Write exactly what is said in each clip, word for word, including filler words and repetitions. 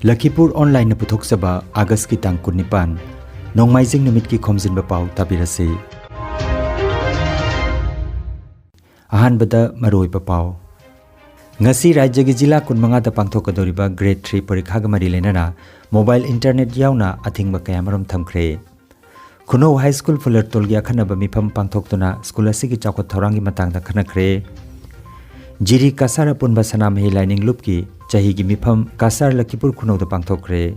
ꯂꯈꯤꯄꯨꯔ ꯑꯣꯟꯂꯥꯏꯟꯅ ꯄꯨꯊꯣꯛꯆꯕ ꯑꯥꯒꯁꯀꯤ ꯇꯥꯡ ꯀꯨꯟꯅꯤꯄꯥꯟ, ꯅꯣꯡꯃꯥꯏꯖꯤꯡ ꯅꯨꯃꯤꯠꯀꯤ ꯈꯣꯝꯖꯤꯟꯕ ꯄꯥꯎ ꯇꯥꯕꯤꯔꯁꯤ꯫ ꯑꯍꯥꯟꯕꯗ ꯃꯔꯨꯑꯣꯏꯕ ꯄꯥꯎ꯫ ꯉꯁꯤ ꯔꯥꯖ꯭ꯌꯒꯤ ꯖꯤꯂꯥ ꯀꯨꯟꯃꯉꯥꯗ ꯄꯥꯡꯊꯣꯛꯀꯗꯧꯔꯤꯕ ꯒ꯭ꯔꯦꯗ ꯊ꯭ꯔꯤ ꯄꯔꯤꯈꯥꯒ ꯃꯔꯤ ꯂꯩꯅꯅ ꯃꯣꯕꯥꯏꯜ ꯏꯟꯇꯔꯅꯦꯠ ꯌꯥꯎꯅ ꯑꯊꯤꯡꯕ ꯀꯌꯥꯃꯔꯨꯝ ꯊꯝꯈ꯭ꯔꯦ꯫ ꯈꯨꯅꯧ ꯍꯥꯏ ꯁ꯭ꯀꯨꯜ ꯐꯨꯂꯔꯇꯣꯜꯒꯤ ꯑꯈꯟꯅꯕ ꯃꯤꯐꯝ ꯄꯥꯡꯊꯣꯛꯇꯨꯅ ꯁ꯭ꯀꯨꯜ ꯑꯁꯤꯒꯤ ꯆꯥꯎꯈꯠ ꯊꯧꯔꯥꯡꯒꯤ ꯃꯇꯥꯡꯗ ꯈꯟꯅꯈ꯭ꯔꯦ꯫ ꯖꯤꯔꯤ ꯀꯁꯥꯔ ꯑꯄꯨꯟꯕ ꯁꯅꯥꯃꯍꯤ ꯂꯥꯏꯅꯤꯡ ꯂꯨꯞꯀꯤ ꯆꯍꯤꯒꯤ ꯃꯤꯐꯝ ꯀꯁꯥꯔ ꯂꯈꯤꯄꯨꯔ ꯈꯨꯅꯧꯗ ꯄꯥꯡꯊꯣꯛꯈ꯭ꯔꯦ꯫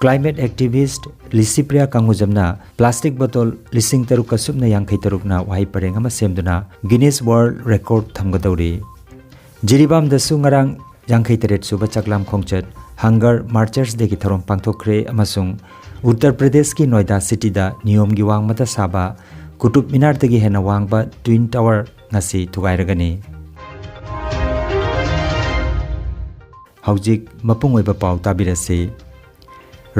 ꯀ꯭ꯂꯥꯏꯃꯦꯠ ꯑꯦꯛꯇꯤꯚꯤꯁ꯭ꯠ ꯂꯤꯁꯤꯄ꯭ꯔꯤꯌꯥ ꯀꯥꯡꯉꯨꯖꯝꯅ ꯄ꯭ꯂꯥꯁꯇꯤꯛ ꯕꯣꯇꯜ ꯂꯤꯁꯤꯡ ꯇꯔꯨꯛꯀ ꯁꯨꯞꯅ ꯌꯥꯡꯈꯩ ꯇꯔꯨꯛꯅ ꯋꯥꯍꯩ ꯄꯔꯦꯡ ꯑꯃ ꯁꯦꯝꯗꯨꯅ ꯒꯤꯅꯤꯁ ꯋꯥꯔꯜꯗ ꯔꯦꯀꯣꯔꯗ ꯊꯝꯒꯗꯧꯔꯤ꯫ ꯖꯤꯔꯤꯕꯥꯝꯗꯁꯨ ꯉꯔꯥꯡ ꯌꯥꯡꯈꯩ ꯇꯔꯦꯠ ꯁꯨꯕ ꯆꯥꯛꯂꯥꯝ ꯈꯣꯡꯆꯠ, ꯍꯪꯒꯔ ꯃꯥꯔꯆꯔꯁ ꯗꯦꯒꯤ ꯊꯧꯔꯝ ꯄꯥꯡꯊꯣꯛꯈ꯭ꯔꯦ ꯑꯃꯁꯨꯡ ꯎꯠꯇꯔ ꯄ꯭ꯔꯗꯦꯁꯀꯤ ꯅꯣꯏꯗꯥ ꯁꯤꯇꯤꯗ ꯅꯤꯌꯣꯝꯒꯤ ꯋꯥꯡꯃꯗ ꯁꯥꯕ ꯀꯨꯇꯨꯕ ꯃꯤꯅꯥꯔꯗꯒꯤ ꯍꯦꯟꯅ ꯋꯥꯡꯕ ꯇ꯭ꯋꯤꯟ ꯇꯋꯔ ꯉꯁꯤ ꯊꯨꯒꯥꯏꯔꯒꯅꯤ꯫ ꯍꯧꯖꯤꯛ ꯃꯄꯨꯡ ꯑꯣꯏꯕ ꯄꯥꯎ ꯇꯥꯕꯤꯔꯁꯤ꯫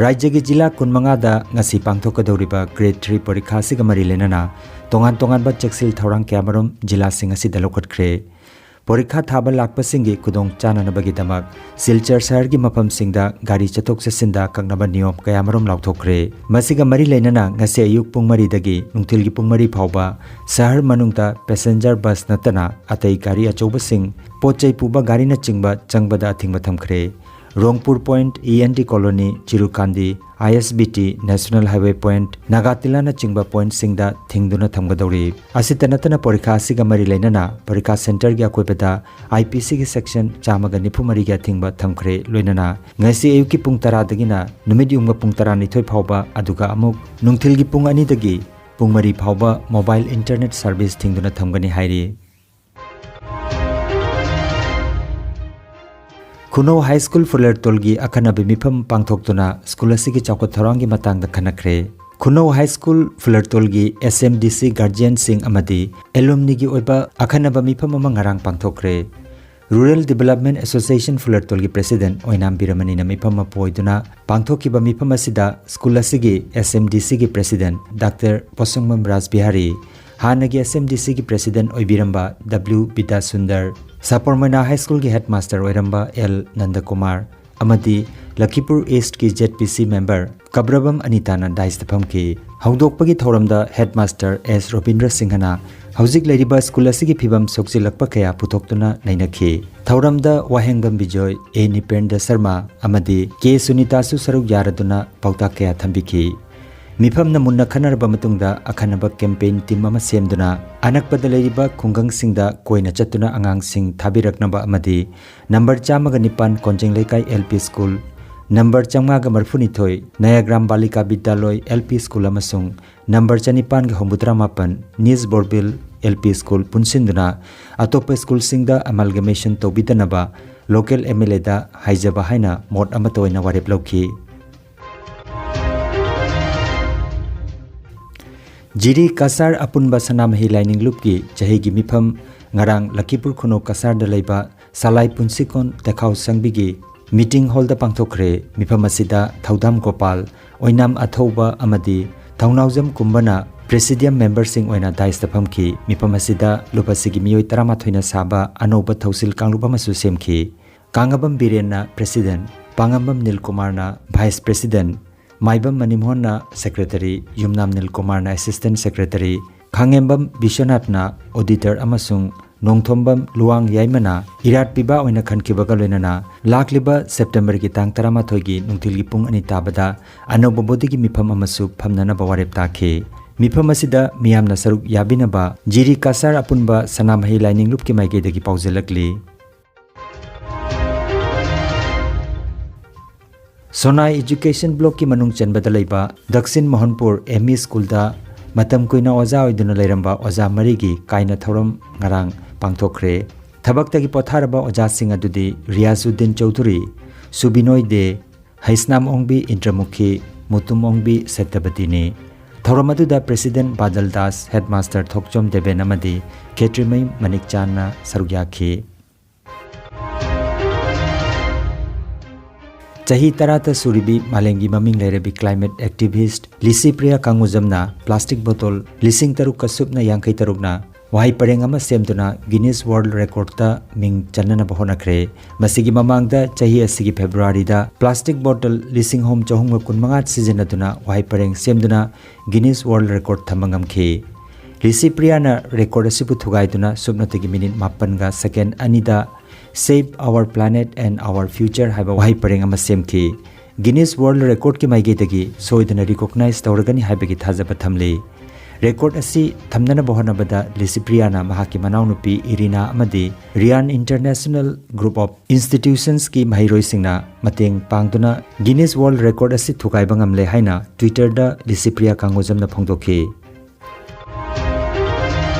ꯔꯥꯖ꯭ꯌꯒꯤ ꯖꯤꯂꯥ ꯀꯨꯟꯃꯉꯥꯗ ꯉꯁꯤ ꯄꯥꯡꯊꯣꯛꯀꯗꯧꯔꯤꯕ ꯒ꯭ꯔꯦꯗ ꯊ꯭ꯔꯤ ꯄꯔꯤꯈꯥ ꯑꯁꯤꯒ ꯃꯔꯤ ꯂꯩꯅꯅ ꯇꯣꯉꯥꯟ ꯇꯣꯉꯥꯟꯕ ꯆꯦꯛꯁꯤꯜ ꯊꯧꯔꯥꯡ ꯀꯌꯥꯃꯔꯨꯝ ꯖꯤꯂꯥꯁꯤꯡ ꯑꯁꯤꯗ ꯂꯧꯈꯠꯈ꯭ꯔꯦ꯫ ꯄꯔꯤꯈꯥ ꯊꯥꯕ ꯂꯥꯛꯄꯁꯤꯡꯒꯤ ꯈꯨꯗꯣꯡ ꯆꯥꯅꯅꯕꯒꯤꯗꯃꯛ ꯁꯤꯜꯆꯔ ꯁꯍꯔꯒꯤ ꯃꯐꯝꯁꯤꯡꯗ ꯒꯥꯔꯤ ꯆꯠꯊꯣꯛ ꯆꯠꯁꯤꯟꯗ ꯑꯀꯛꯅꯕ ꯅꯤꯌꯣꯝ ꯀꯌꯥꯃꯔꯨꯝ ꯂꯥꯎꯊꯣꯛꯈ꯭ꯔꯦ꯫ ꯃꯁꯤꯒ ꯃꯔꯤ ꯂꯩꯅꯅ ꯉꯁꯤ ꯑꯌꯨꯛ ꯄꯨꯡ ꯃꯔꯤꯗꯒꯤ ꯅꯨꯡꯊꯤꯜꯒꯤ ꯄꯨꯡ ꯃꯔꯤ ꯐꯥꯎꯕ ꯁꯍꯔ ꯃꯅꯨꯡꯗ ꯄꯦꯁꯦꯟꯖꯔ ꯕꯁ ꯅꯠꯇꯅ ꯑꯇꯩ ꯒꯥꯔꯤ ꯑꯆꯧꯕꯁꯤꯡ, ꯄꯣꯠ ꯆꯩ ꯄꯨꯕ ꯒꯥꯔꯤꯅꯆꯤꯡꯕ ꯆꯪꯕꯗ ꯑꯊꯤꯡꯕ ꯊꯝꯈ꯭ꯔꯦ꯫ Rongpur point, E N D colony, Chirukandi, I S B T, national highway point, ꯅꯥꯒꯥꯇꯤꯂꯥꯅꯆꯤꯡꯕ ꯄꯣꯏꯟꯠꯁꯤꯡꯗ ꯊꯤꯡꯗꯨꯅ ꯊꯝꯒꯗꯧꯔꯤ꯫ ꯑꯁꯤꯇ ꯅꯠꯇꯅ ꯄꯔꯤꯈꯥ ꯑꯁꯤꯒ ꯃꯔꯤ ꯂꯩꯅꯅ ꯄꯔꯤꯈꯥ ꯁꯦꯟꯇꯔꯒꯤ ꯑꯀꯣꯏꯕꯗ ꯑꯥꯏ ꯄꯤ ꯁꯤꯒꯤ ꯁꯦꯛꯁꯟ ꯆꯥꯝꯃꯒ ꯅꯤꯐꯨ ꯃꯔꯤꯒꯤ ꯑꯊꯤꯡꯕ ꯊꯝꯈ꯭ꯔꯦ꯫ ꯂꯣꯏꯅꯅ ꯉꯁꯤ ꯑꯌꯨꯛꯀꯤ ꯄꯨꯡ ꯇꯔꯥꯗꯒꯤꯅ ꯅꯨꯃꯤꯠ ꯌꯨꯡꯕ ꯄꯨꯡ ꯇꯔꯥꯅꯤꯊꯣꯏ ꯐꯥꯎꯕ, ꯑꯗꯨꯒ ꯑꯃꯨꯛ ꯅꯨꯡꯊꯤꯜꯒꯤ ꯄꯨꯡ ꯑꯅꯤꯗꯒꯤ ꯄꯨꯡ ꯃꯔꯤ ꯐꯥꯎꯕ ꯃꯣꯕꯥꯏꯜ ꯏꯟꯇꯔꯅꯦꯠ ꯁꯔꯚꯤꯁ ꯊꯤꯡꯗꯨꯅ ꯊꯝꯒꯅꯤ ꯍꯥꯏꯔꯤ꯫ ꯈꯨꯅꯧ ꯍꯥꯏ ꯁ꯭ꯀꯨꯜ ꯐꯨꯂꯔꯇꯣꯜꯒꯤ ꯑꯈꯟꯅꯕ ꯃꯤꯐꯝ ꯄꯥꯡꯊꯣꯛꯇꯨꯅ ꯁ꯭ꯀꯨꯜ ꯑꯁꯤꯒꯤ ꯆꯥꯎꯈꯠ ꯊꯧꯔꯥꯡꯒꯤ ꯃꯇꯥꯡꯗ ꯈꯟꯅꯈ꯭ꯔꯦ꯫ ꯈꯨꯅꯧ ꯍꯥꯏ ꯁ꯭ꯀꯨꯜ ꯐꯨꯂꯔꯇꯣꯜꯒꯤ ꯑꯦꯁ ꯑꯦꯝ ꯗꯤ ꯁꯤ ꯒꯥꯔꯖꯤꯌꯟꯁꯤꯡ ꯑꯃꯗꯤ ꯑꯦꯂꯨꯝꯅꯤꯒꯤ ꯑꯣꯏꯕ ꯑꯈꯟꯅꯕ ꯃꯤꯐꯝ ꯑꯃ ꯉꯔꯥꯡ ꯄꯥꯡꯊꯣꯛꯈ꯭ꯔꯦ꯫ ꯔꯨꯔꯦꯜ ꯗꯤꯕꯦꯂꯞꯃꯦꯟꯠ ꯑꯦꯁꯣꯁꯤꯌꯦꯁꯟ ꯐꯨꯂꯔꯇꯣꯜꯒꯤ ꯄ꯭ꯔꯦꯁꯤꯗꯦꯟꯠ ꯑꯣꯏꯅꯥꯝ ꯕꯤꯔꯃꯅꯤꯅ ꯃꯤꯐꯝ ꯑꯃ ꯄꯨꯑꯣꯏꯗꯨꯅ ꯄꯥꯡꯊꯣꯛꯈꯤꯕ ꯃꯤꯐꯝ ꯑꯁꯤꯗ ꯁ꯭ꯀꯨꯜ ꯑꯁꯤꯒꯤ ꯑꯦꯁ ꯑꯦꯝ ꯗꯤ ꯁꯤꯒꯤ ꯄ꯭ꯔꯦꯁꯤꯗꯦꯟꯠ ꯗꯥꯛꯇꯔ ꯄꯣꯁꯪꯕꯝ ꯔꯥꯖꯕꯤꯍꯥꯔꯤ, ꯍꯥꯟꯅꯒꯤ ꯑꯦꯁ ꯑꯦꯝ ꯗꯤ ꯁꯤꯒꯤ ꯄ꯭ꯔꯦꯁꯤꯗꯦꯟꯠ ꯑꯣꯏꯕꯤꯔꯝꯕ ꯗꯕ꯭ꯂꯤꯎ ꯕꯤꯗ꯭ꯌꯥꯁꯨꯟꯗꯔ, ꯁꯥꯄꯣꯔꯃꯩꯅꯥ ꯍꯥꯏ ꯁ꯭ꯀꯨꯜꯒꯤ ꯍꯦꯗꯃꯥꯁꯇꯔ ꯑꯣꯏꯔꯝꯕ ꯑꯦꯜ ꯅꯟꯗꯀꯨꯃꯥꯔ, ꯑꯃꯗꯤ ꯂꯈꯤꯄꯨꯔ ꯏꯁ꯭ꯠꯀꯤ ꯖꯦꯗ ꯄꯤ ꯁꯤ ꯃꯦꯝꯕꯔ ꯀꯕ꯭ꯔꯕꯝ ꯑꯅꯤꯇꯥꯅ ꯗꯥꯏꯁꯇ ꯐꯝꯈꯤ꯫ ꯍꯧꯗꯣꯛꯄꯒꯤ ꯊꯧꯔꯝꯗ ꯍꯦꯗꯃꯥꯁꯇꯔ ꯑꯦꯁ ꯔꯣꯕꯤꯟꯗ꯭ꯔ ꯁꯤꯡꯍꯅ ꯍꯧꯖꯤꯛ ꯂꯩꯔꯤꯕ ꯁ꯭ꯀꯨꯜ ꯑꯁꯤꯒꯤ ꯐꯤꯕꯝ ꯁꯣꯛꯆꯤꯜꯂꯛꯄ ꯀꯌꯥ ꯄꯨꯊꯣꯛꯇꯨꯅ ꯅꯩꯅꯈꯤ꯫ ꯊꯧꯔꯝꯗ ꯋꯥꯍꯦꯡꯕꯝ ꯕꯤꯖꯣꯏ, ꯑꯦ ꯅꯤꯄꯦꯟꯗ꯭ꯔ ꯁꯔꯃ ꯑꯃꯗꯤ ꯀꯦ ꯁꯨꯅꯤꯇꯥꯁꯨ ꯁꯔꯨꯛ ꯌꯥꯔꯗꯨꯅ ꯄꯥꯎꯇꯥꯛ ꯀꯌꯥ ꯊꯝꯕꯤꯈꯤ꯫ ꯃꯤꯐꯝꯅ ꯃꯨꯟꯅ ꯈꯟꯅꯔꯕ ꯃꯇꯨꯡꯗ ꯑꯈꯟꯅꯕ ꯀꯦꯝꯄꯦꯟ ꯇꯤꯝ ꯑꯃ ꯁꯦꯝꯗꯨꯅ ꯑꯅꯛꯄꯗ ꯂꯩꯔꯤꯕ ꯈꯨꯡꯒꯪꯁꯤꯡꯗ ꯀꯣꯏꯅ ꯆꯠꯇꯨꯅ ꯑꯉꯥꯡꯁꯤꯡ ꯊꯥꯕꯤꯔꯛꯅꯕ ꯑꯃꯗꯤ ꯅꯝꯕꯔ ꯆꯥꯝꯃꯒ ꯅꯤꯄꯥꯟ Konjeng Leikai L P school, number ꯆꯥꯝꯃꯉꯥꯒ ꯃꯔꯤꯐꯨꯅꯤꯊꯣꯏ Nayagram Balika Bidyaloi L P school ꯑꯃꯁꯨꯡ ꯅꯝꯕꯔ ꯆꯅꯤꯄꯥꯟꯒ ꯍꯨꯝꯐꯨꯇꯔꯥꯃꯥꯄꯟ ꯅꯤꯁ ꯕꯣꯔꯕꯤꯜ ꯑꯦꯜ ꯄꯤ ꯁ꯭ꯀꯨꯜ ꯄꯨꯟꯁꯤꯟꯗꯨꯅ ꯑꯇꯣꯞꯄ ꯁ꯭ꯀꯨꯜꯁꯤꯡꯗ ꯑꯃꯥꯜꯒꯃꯦꯁꯟ ꯇꯧꯕꯤꯗꯅꯕ ꯂꯣꯀꯦꯜ ꯑꯦꯝ ꯑꯦꯜ ꯑꯦꯗ ꯍꯥꯏꯖꯕ ꯍꯥꯏꯅ ꯃꯣꯠ ꯑꯃꯠꯇ ꯑꯣꯏꯅ ꯋꯥꯔꯦꯞ ꯂꯧꯈꯤ꯫ ꯖꯤꯔꯤ ꯀꯁꯥꯔ ꯑꯄꯨꯟꯕ ꯁꯅꯥꯃꯍꯤ ꯂꯥꯏꯅꯤꯡ ꯂꯨꯞꯀꯤ ꯆꯍꯤꯒꯤ ꯃꯤꯐꯝ ꯉꯔꯥꯡ ꯂꯈꯤꯄꯨꯔ ꯈꯨꯅꯧ ꯀꯁꯥꯔꯗ ꯂꯩꯕ ꯁꯂꯥꯏ ꯄꯨꯟꯁꯤꯀꯣꯟ ꯇꯦꯈꯥꯎ ꯁꯪꯕꯤꯒꯤ ꯃꯤꯇꯤꯡ ꯍꯣꯜꯗ ꯄꯥꯡꯊꯣꯛꯈ꯭ꯔꯦ꯫ ꯃꯤꯐꯝ ꯑꯁꯤꯗ ꯊꯧꯗꯥꯝ ꯒꯣꯄꯥꯜ, ꯑꯣꯏꯅꯥꯝ ꯑꯊꯧꯕ ꯑꯃꯗꯤ ꯊꯧꯅꯥꯎꯖꯝ ꯀꯨꯝꯕꯅ ꯄ꯭ꯔꯦꯁꯤꯗꯤꯌꯝ ꯃꯦꯝꯕꯔꯁꯤꯡ ꯑꯣꯏꯅ ꯗꯥꯏꯁꯇ ꯐꯝꯈꯤ꯫ ꯃꯤꯐꯝ ꯑꯁꯤꯗ ꯂꯨꯞ ꯑꯁꯤꯒꯤ ꯃꯤꯑꯣꯏ ꯇꯔꯥꯃꯥꯊꯣꯏꯅ ꯁꯥꯕ ꯑꯅꯧꯕ ꯊꯧꯁꯤꯜ ꯀꯥꯡꯂꯨꯞ ꯑꯃꯁꯨ ꯁꯦꯝꯈꯤ꯫ ꯀꯥꯡꯉꯕꯝ ꯕꯤꯔꯦꯟꯅ ꯄ꯭ꯔꯦꯁꯤꯗꯦꯟꯠ, ꯄꯥꯉꯝꯕꯝ ꯅꯤꯜꯀꯨꯃꯥꯔꯅ ꯚꯥꯏꯁ ꯄ꯭ꯔꯦꯁꯤꯗꯦꯟꯠ, ꯃꯥꯏꯕꯝ ꯃꯅꯤꯃꯣꯍꯟꯅ ꯁꯦꯀ꯭ꯔꯦꯇꯔꯤ, ꯌꯨꯝꯅꯥꯝ ꯅꯤꯜꯀꯨꯃꯥꯔꯅ ꯑꯦꯁꯤꯁꯇꯦꯟꯠ ꯁꯦꯀ꯭ꯔꯦꯇꯔꯤ, ꯈꯥꯉꯦꯝꯕꯝ ꯕꯤꯁ꯭ꯋꯅꯥꯊꯅ ꯑꯣꯗꯤꯇꯔ ꯑꯃꯁꯨꯡ ꯅꯣꯡꯊꯣꯝꯕꯝ ꯂꯨꯋꯥꯡ ꯌꯥꯏꯃꯅ ꯏꯔꯥꯠ ꯄꯤꯕ ꯑꯣꯏꯅ ꯈꯟꯈꯤꯕꯒ ꯂꯣꯏꯅꯅ ꯂꯥꯛꯂꯤꯕ ꯁꯦꯞꯇꯦꯝꯕꯔꯒꯤ ꯇꯥꯡ ꯇꯔꯥꯃꯥꯊꯣꯏꯒꯤ ꯅꯨꯡꯊꯤꯜꯒꯤ ꯄꯨꯡ ꯑꯅꯤ ꯇꯥꯕꯗ ꯑꯅꯧꯕ ꯕꯣꯗꯤꯒꯤ ꯃꯤꯐꯝ ꯑꯃꯁꯨ ꯐꯝꯅꯅꯕ ꯋꯥꯔꯦꯞ ꯇꯥꯈꯤ꯫ ꯃꯤꯐꯝ ꯑꯁꯤꯗ ꯃꯤꯌꯥꯝꯅ ꯁꯔꯨꯛ ꯌꯥꯕꯤꯅꯕ ꯖꯤꯔꯤ ꯀꯁꯥꯔ ꯑꯄꯨꯟꯕ ꯁꯅꯥꯃꯍꯤ ꯂꯥꯏꯅꯤꯡ ꯂꯨꯞꯀꯤ ꯃꯥꯏꯀꯩꯗꯒꯤ ꯄꯥꯎꯖꯦꯜꯂꯛꯂꯤ꯫ ꯁꯣꯅꯥꯏ ꯏꯖꯨꯀꯦꯁꯟ ꯕ꯭ꯂꯣꯛꯀꯤ ꯃꯅꯨꯡ ꯆꯟꯕꯗ ꯂꯩꯕ ꯗꯛꯁꯤꯟ ꯃꯣꯍꯟꯄꯨꯔ ꯑꯦꯝ ꯏ ꯁ꯭ꯀꯨꯜꯗ ꯃꯇꯝ ꯀꯨꯏꯅ ꯑꯣꯖꯥ ꯑꯣꯏꯗꯨꯅ ꯂꯩꯔꯝꯕ ꯑꯣꯖꯥ ꯃꯔꯤꯒꯤ ꯀꯥꯏꯅ ꯊꯧꯔꯝ ꯉꯔꯥꯡ ꯄꯥꯡꯊꯣꯛꯈ꯭ꯔꯦ꯫ ꯊꯕꯛꯇꯒꯤ ꯄꯣꯊꯥꯔꯕ ꯑꯣꯖꯥꯁꯤꯡ ꯑꯗꯨꯗꯤ ꯔꯤꯌꯥꯖꯨꯗꯤꯟ ꯆꯧꯙꯨꯔꯤ, ꯁꯨꯕꯤꯅꯣꯏ ꯗꯦ, ꯍꯩꯁꯅꯥꯝ ꯑꯣꯡꯕꯤ ꯏꯟꯗ꯭ꯔꯃꯨꯈꯤ, ꯃꯨꯇꯨꯝ ꯑꯣꯡꯕꯤ ꯁꯇ꯭ꯌꯕꯇꯤꯅꯤ꯫ ꯊꯧꯔꯝ ꯑꯗꯨꯗ ꯄ꯭ꯔꯦꯁꯤꯗꯦꯟꯠ ꯕꯥꯗꯜ ꯗꯥꯁ, ꯍꯦꯗꯃꯥꯁꯇꯔ ꯊꯣꯛꯆꯣꯝ ꯗꯦꯕꯦꯟ ꯑꯃꯗꯤ ꯈꯦꯇ꯭ꯔꯤꯃꯌꯨꯝ ꯃꯅꯤꯛꯆꯥꯟꯅ ꯁꯔꯨꯛ ꯌꯥꯈꯤ꯫ ꯆꯍꯤ ꯇꯔꯥꯇ ꯁꯨꯔꯤꯕꯤ ꯃꯥꯂꯦꯝꯒꯤ ꯃꯃꯤꯡ ꯂꯩꯔꯕꯤ ꯀ꯭ꯂꯥꯏꯃꯦꯠ ꯑꯦꯛꯇꯤꯚꯤꯁ꯭ꯠ ꯂꯤꯁꯤꯄ꯭ꯔꯤꯌꯥ ꯀꯥꯡꯉꯨꯖꯝꯅ ꯄ꯭ꯂꯥꯁꯇꯤꯛ ꯕꯣꯇꯜ ꯂꯤꯁꯤꯡ ꯇꯔꯨꯛꯀ ꯁꯨꯞꯅ ꯌꯥꯡꯈꯩ ꯇꯔꯨꯛꯅ ꯋꯥꯍꯩ ꯄꯔꯦꯡ ꯑꯃ ꯁꯦꯝꯗꯨꯅ Guinness World Recordꯇ ꯃꯤꯡ ꯆꯟꯅꯅꯕ ꯍꯣꯠꯅꯈ꯭ꯔꯦ꯫ ꯃꯁꯤꯒꯤ ꯃꯃꯥꯡꯗ ꯆꯍꯤ ꯑꯁꯤꯒꯤ Februaryꯗ plastic bottle ꯂꯤꯁꯤꯡ ꯑꯍꯨꯝ ꯆꯍꯨꯝꯒ ꯀꯨꯟꯃꯉꯥ ꯁꯤꯖꯤꯟꯅꯗꯨꯅ ꯋꯥꯍꯩ ꯄꯔꯦꯡ ꯁꯦꯝꯗꯨꯅ Guinness World Record ꯊꯝꯕ ꯉꯝꯈꯤ꯫ ꯂꯤꯁꯤꯄ꯭ꯔꯤꯌꯥꯅ record ꯑꯁꯤꯕꯨ ꯊꯨꯒꯥꯏꯗꯨꯅ ꯁꯨꯞꯅꯇꯒꯤ minute ꯃꯥꯄꯟꯒ second ꯑꯅꯤꯗ Save Our Planet and Our Future ꯍꯥꯏꯕ ꯋꯥꯍꯩ ꯄꯔꯦꯡ ꯑꯃ ꯁꯦꯝꯈꯤ꯫ Guinness World Recordꯀꯤ ꯃꯥꯏꯀꯩꯗꯒꯤ ꯁꯣꯏꯗꯅ recognize ꯇꯧꯔꯒꯅꯤ ꯍꯥꯏꯕꯒꯤ ꯊꯥꯖꯕ ꯊꯝꯂꯤ꯫ Record ꯑꯁꯤ ꯊꯝꯅꯅꯕ ꯍꯣꯠꯅꯕꯗ ꯂꯤꯁꯤꯄ꯭ꯔꯤꯌꯥꯅ ꯃꯍꯥꯛꯀꯤ ꯃꯅꯥꯎꯅꯨꯄꯤ ꯏꯔꯤꯅꯥ ꯑꯃꯗꯤ RIAN International Group of Institutionsꯀꯤ ꯃꯍꯩꯔꯣꯏꯁꯤꯡꯅ ꯃꯇꯦꯡ ꯄꯥꯡꯗꯨꯅ Guinness World Record ꯑꯁꯤ ꯊꯨꯒꯥꯏꯕ ꯉꯝꯂꯦ ꯍꯥꯏꯅ Twitterꯗ ꯂꯤꯁꯤꯄ꯭ꯔꯤꯌꯥ ꯀꯥꯡꯒꯣꯖꯝꯅ ꯐꯣꯡꯗꯣꯛꯈꯤ꯫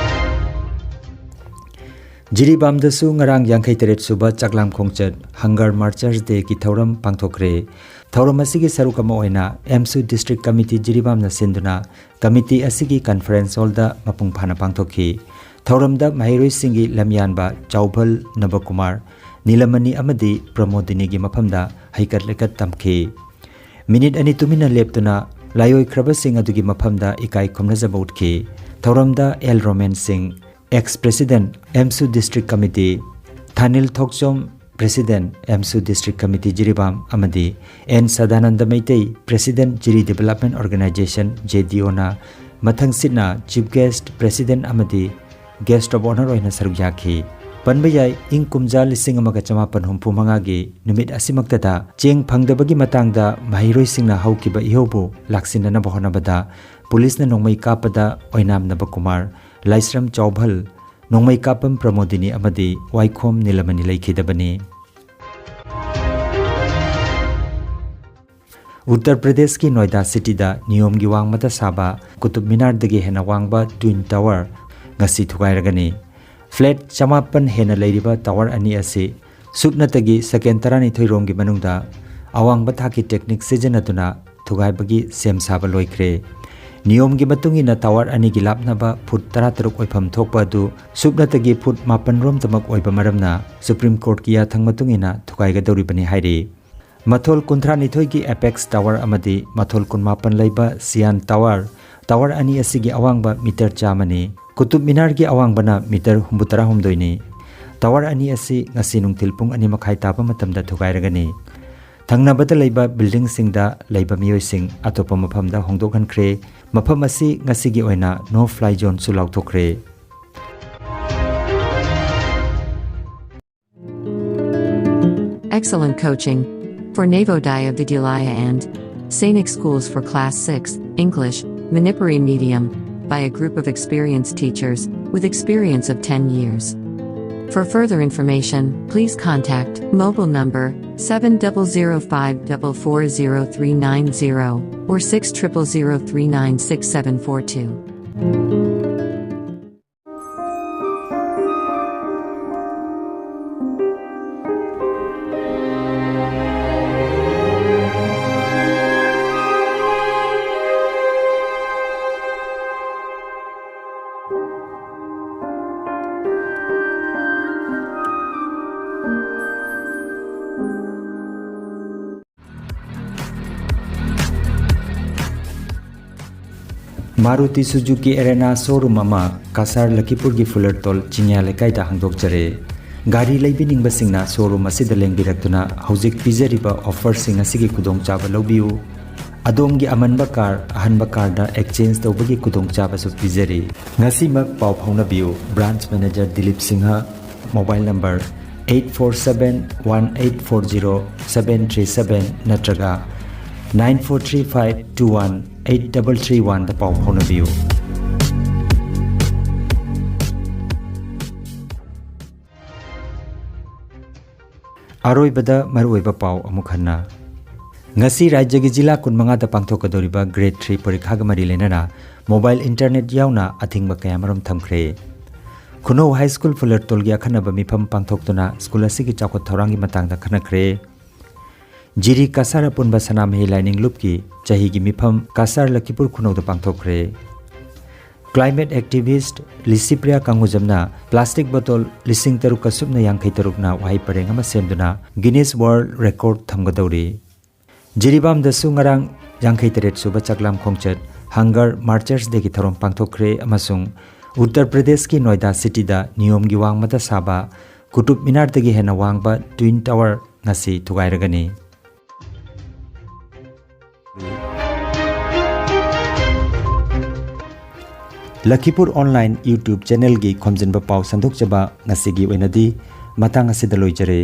ꯖꯤꯔꯤꯕꯥꯝꯗꯁꯨ ꯉꯔꯥꯡ ꯌꯥꯡꯈꯩ ꯇꯔꯦꯠ ꯁꯨꯕ ꯆꯥꯛꯂꯥꯝ ꯈꯣꯡꯆꯠ Hunger Marchers Dayꯒꯤ ꯊꯧꯔꯝ ꯄꯥꯡꯊꯣꯛꯈ꯭ꯔꯦ꯫ ꯊꯧꯔꯝ ꯑꯁꯤꯒꯤ ꯁꯔꯨꯛ ꯑꯃ ꯑꯣꯏꯅ ꯑꯦꯝꯁꯨ District Committee ꯖꯤꯔꯤꯕꯥꯝꯅ ꯁꯤꯟꯗꯨꯅ committee ꯑꯁꯤꯒꯤ conference hallꯗ ꯃꯄꯨꯡ ꯐꯥꯅ ꯄꯥꯡꯊꯣꯛꯈꯤ꯫ ꯊꯧꯔꯝꯗ ꯃꯍꯩꯔꯣꯏꯁꯤꯡꯒꯤ ꯂꯝꯌꯥꯟꯕ ꯆꯥꯎꯚꯜ ꯅꯕꯀꯨꯃꯥꯔ, ꯅꯤꯂꯃꯅꯤ ꯑꯃꯗꯤ ꯄ꯭ꯔꯃꯣꯗꯤꯅꯤꯒꯤ ꯃꯐꯝꯗ ꯍꯩꯀꯠ ꯂꯩꯀꯠ ꯇꯝꯈꯤ꯫ Minute ꯑꯅꯤ ꯇꯨꯃꯤꯟꯅ ꯂꯦꯞꯇꯨꯅ ꯂꯥꯏꯑꯣꯏꯈ꯭ꯔꯕꯁꯤꯡ ꯑꯗꯨꯒꯤ ꯃꯐꯝꯗ ꯏꯀꯥꯏ ꯈꯨꯝꯅꯖꯕ ꯎꯠꯈꯤ꯫ ꯊꯧꯔꯝꯗ L Romen Singh, ex President, AMSU District Committee, Thanil Thokchom, President, AMSU District Committee Jiribam, ꯑꯃꯗꯤ N Sadananda Meitei, President, Jiri Development Organisation, JDOꯅ ꯃꯊꯪꯁꯤꯠꯅ Chief Guest, President ꯑꯃꯗꯤ Guest of Honour ꯑꯣꯏꯅ ꯁꯔꯨꯛ ꯌꯥꯈꯤ꯫ ꯄꯟꯕ ꯌꯥꯏ, ꯏꯪ ꯀꯨꯝꯖꯥ ꯂꯤꯁꯤꯡ ꯑꯃꯒ ꯆꯃꯥꯄꯟ ꯍꯨꯝꯐꯨ ꯃꯉꯥꯒꯤ ꯅꯨꯃꯤꯠ ꯑꯁꯤꯃꯛꯇꯗ ꯆꯦꯡ ꯐꯪꯗꯕꯒꯤ ꯃꯇꯥꯡꯗ ꯃꯍꯩꯔꯣꯏꯁꯤꯡꯅ ꯍꯧꯈꯤꯕ ꯏꯍꯧꯕꯨ ꯂꯥꯛꯁꯤꯟꯅꯅꯕ ꯍꯣꯠꯅꯕꯗ ꯄꯨꯂꯤꯁꯅ ꯅꯣꯡꯃꯩ ꯀꯥꯞꯄꯗ ꯑꯣꯏꯅꯥꯝ ꯅꯕꯀꯨꯃꯥꯔ, ꯂꯥꯏꯁ꯭ꯔꯝ ꯆꯥꯎꯚꯜ, ꯅꯣꯡꯃꯩ ꯀꯥꯞꯄꯝ ꯄ꯭ꯔꯃꯣꯗꯤꯅꯤ ꯑꯃꯗꯤ ꯋꯥꯏꯈꯣꯝ ꯅꯤꯂꯃꯅꯤ ꯂꯩꯈꯤꯗꯕꯅꯤ꯫ ꯎꯠꯇꯔ ꯄ꯭ꯔꯗꯦꯁꯀꯤ ꯅꯣꯏꯗꯥ ꯁꯤꯇꯤꯗ ꯅꯤꯌꯣꯝꯒꯤ ꯋꯥꯡꯃꯗ ꯁꯥꯕ ꯀꯨꯇꯨꯕ ꯃꯤꯅꯥꯔꯗꯒꯤ ꯍꯦꯟꯅ ꯋꯥꯡꯕ Twin Tower ꯉꯁꯤ ꯊꯨꯒꯥꯏꯔꯒꯅꯤ꯫ Flat ꯆꯃꯥꯄꯟ ꯍꯦꯟꯅ ꯂꯩꯔꯤꯕ tower ꯑꯅꯤ ꯑꯁꯤ ꯁꯨꯞꯅꯇꯒꯤ second ꯇꯔꯥꯅꯤꯊꯣꯏ ꯔꯣꯝꯒꯤ ꯃꯅꯨꯡꯗ ꯑꯋꯥꯡꯕ ꯊꯥꯛꯀꯤ technique ꯁꯤꯖꯤꯟꯅꯗꯨꯅ ꯊꯨꯒꯥꯏꯕꯒꯤ ꯁꯦꯝ ꯁꯥꯕ ꯂꯣꯏꯈ꯭ꯔꯦ꯫ ꯅꯤꯌꯣꯝꯒꯤ ꯃꯇꯨꯡ ꯏꯟꯅ tower ꯑꯅꯤꯒꯤ ꯂꯥꯞꯅꯕ ꯐꯨꯠ ꯇꯔꯥꯇꯔꯨꯛ ꯑꯣꯏꯐꯝ ꯊꯣꯛꯄ ꯑꯗꯨ ꯁꯨꯞꯅꯇꯒꯤ ꯐꯨꯠ ꯃꯥꯄꯟ ꯔꯣꯝꯇꯃꯛ ꯑꯣꯏꯕ ꯃꯔꯝꯅ Supreme Courtꯀꯤ ꯌꯥꯊꯪ ꯃꯇꯨꯡ ꯏꯟꯅ ꯊꯨꯒꯥꯏꯒꯗꯧꯔꯤꯕꯅꯤ ꯍꯥꯏꯔꯤ꯫ ꯃꯊꯣꯜ ꯀꯨꯟꯊ꯭ꯔꯥꯅꯤꯊꯣꯏꯒꯤ Apex Tower ꯑꯃꯗꯤ ꯃꯊꯣꯜ ꯀꯨꯟꯃꯥꯄꯟ ꯂꯩꯕ Sian Tower, tower ꯑꯅꯤ ꯑꯁꯤꯒꯤ ꯑꯋꯥꯡꯕ ꯃꯤꯇꯔ ꯆꯥꯝꯃꯅꯤ꯫ ꯀꯨꯇꯨꯕ ꯃꯤꯅꯥꯔꯒꯤ ꯑꯋꯥꯡꯕꯅ ꯃꯤꯇꯔ ꯍꯨꯝꯐꯨꯇꯔꯥꯍꯨꯝꯗꯣꯏꯅꯤ꯫ ꯇꯋꯥꯔ ꯑꯅꯤ ꯑꯁꯤ ꯉꯁꯤ ꯅꯨꯡꯊꯤꯜ ꯄꯨꯡ ꯑꯅꯤ ꯃꯈꯥꯏ ꯇꯥꯕ ꯃꯇꯝꯗ ꯊꯨꯒꯥꯏꯔꯒꯅꯤ꯫ ꯊꯪꯅꯕꯗ ꯂꯩꯕ ꯕꯤꯜꯗꯤꯡꯁꯤꯡꯗ ꯂꯩꯕ ꯃꯤꯑꯣꯏꯁꯤꯡ ꯑꯇꯣꯞꯄ ꯃꯐꯝꯗ ꯍꯣꯡꯗꯣꯛꯍꯟꯈ꯭ꯔꯦ꯫ ꯃꯐꯝ ꯑꯁꯤ ꯉꯁꯤꯒꯤ ꯑꯣꯏꯅ no fly zoneꯁꯨ ꯂꯥꯎꯊꯣꯛꯈ꯭ꯔꯦ꯫ Excellent coaching for Navodaya Vidyalaya and Sainik schools for class six, English, Manipuri medium, by a group of experienced teachers with experience of ten years. For further information, please contact mobile number seven double zero five double four zero three nine zero or six triple zero three nine six seven four two. Maruti Suzuki Arena showroom ꯑꯃ ꯀꯁꯥꯔ ꯂꯈꯤꯄꯨꯔꯒꯤ ꯐꯨꯂꯔꯇꯣꯜ ꯆꯤꯡꯌꯥ ꯂꯩꯀꯥꯏꯗ ꯍꯥꯡꯗꯣꯛꯆꯔꯦ꯫ ꯒꯥꯔꯤ ꯂꯩꯕꯤꯅꯤꯡꯕꯁꯤꯡꯅ showroom ꯑꯁꯤꯗ ꯂꯦꯡꯕꯤꯔꯛꯇꯨꯅ ꯍꯧꯖꯤꯛ ꯄꯤꯖꯔꯤꯕ offerꯁꯤꯡ ꯑꯁꯤꯒꯤ ꯈꯨꯗꯣꯡꯆꯥꯕ ꯂꯧꯕꯤꯌꯨ꯫ ꯑꯗꯣꯝꯒꯤ ꯑꯃꯟꯕ car ꯑꯍꯟꯕ carꯗ exchange ꯇꯧꯕꯒꯤ ꯈꯨꯗꯣꯡꯆꯥꯕꯁꯨ ꯄꯤꯖꯔꯤ꯫ ꯉꯁꯤꯃꯛ ꯄꯥꯎ ꯐꯥꯎꯅꯕꯤꯌꯨ꯫ Branch manager Dilip Singh, mobile number eight four seven one eight four zero seven three seven ꯅꯠꯇ꯭ꯔꯒ nine four three five two one eight double three oneꯗ ꯄꯥꯎ ꯐꯥꯎꯅꯕꯤꯌꯨ꯫ ꯑꯔꯣꯏꯕꯗ ꯃꯔꯨꯑꯣꯏꯕ ꯄꯥꯎ ꯑꯃꯨꯛ ꯍꯟꯅ꯫ ꯉꯁꯤ ꯔꯥꯖ꯭ꯌꯒꯤ ꯖꯤꯂꯥ ꯀꯨꯟꯃꯉꯥꯗ ꯄꯥꯡꯊꯣꯛꯀꯗꯧꯔꯤꯕ grade three ꯄꯔꯤꯈꯥꯒ ꯃꯔꯤ ꯂꯩꯅꯅ mobile internet ꯌꯥꯎꯅ ꯑꯊꯤꯡꯕ ꯀꯌꯥꯃꯔꯨꯝ ꯊꯝꯈ꯭ꯔꯦ꯫ ꯈꯨꯅꯧ High School ꯐꯨꯂꯔꯇꯣꯜꯒꯤ ꯑꯈꯟꯅꯕ ꯃꯤꯐꯝ ꯄꯥꯡꯊꯣꯛꯇꯨꯅ school ꯑꯁꯤꯒꯤ ꯆꯥꯎꯈꯠ ꯊꯧꯔꯥꯡꯒꯤ ꯃꯇꯥꯡꯗ ꯈꯟꯅꯈ꯭ꯔꯦ꯫ ꯖꯤꯔꯤ ꯀꯁꯥꯔ ꯑꯄꯨꯟꯕ ꯁꯅꯥꯃꯍꯤ ꯂꯥꯏꯅꯤꯡ ꯂꯨꯞꯀꯤ ꯆꯍꯤꯒꯤ ꯃꯤꯐꯝ Cachar ꯂꯈꯤꯄꯨꯔ ꯈꯨꯅꯧꯗ ꯄꯥꯡꯊꯣꯛꯈ꯭ꯔꯦ꯫ Climate activist Licypriya ꯀꯪꯒꯨꯖꯝꯅ plastic bottle ꯂꯤꯁꯤꯡ ꯇꯔꯨꯛꯀ ꯁꯨꯞꯅ ꯌꯥꯡꯈꯩ ꯇꯔꯨꯛꯅ ꯋꯥꯍꯩ ꯄꯔꯦꯡ ꯑꯃ ꯁꯦꯝꯗꯨꯅ Guinness World Record ꯊꯝꯒꯗꯧꯔꯤ꯫ ꯖꯤꯔꯤꯕꯥꯝꯗꯁꯨ ꯉꯔꯥꯡ ꯌꯥꯡꯈꯩ ꯇꯔꯦꯠ ꯁꯨꯕ ꯆꯥꯛꯂꯥꯝ ꯈꯣꯡꯆꯠ Hunger Marchers Dayꯒꯤ ꯊꯧꯔꯝ ꯄꯥꯡꯊꯣꯛꯈ꯭ꯔꯦ ꯑꯃꯁꯨꯡ ꯎꯠꯇꯔ ꯄ꯭ꯔꯗꯦꯁꯀꯤ ꯅꯣꯏꯗꯥ ꯁꯤꯇꯤꯗ ꯅꯤꯌꯣꯝꯒꯤ ꯋꯥꯡꯃꯗ ꯁꯥꯕ ꯀꯨꯇꯨꯕ ꯃꯤꯅꯥꯔꯗꯒꯤ ꯍꯦꯟꯅ ꯋꯥꯡꯕ ꯇ꯭ꯋꯤꯟ ꯇꯋꯔ ꯉꯁꯤ ꯊꯨꯒꯥꯏꯔꯒꯅꯤ꯫ ꯂꯈꯤꯄꯨꯔ ꯑꯣꯟꯂꯥꯏꯟ YouTube ꯆꯦꯅꯦꯜꯒꯤ ꯈꯣꯝꯖꯤꯟꯕ ꯄꯥꯎ ꯁꯟꯗꯣꯛꯆꯕ ꯉꯁꯤꯒꯤ ꯑꯣꯏꯅꯗꯤ ꯃꯇꯥꯡ ꯑꯁꯤꯗ ꯂꯣꯏꯖꯔꯦ꯫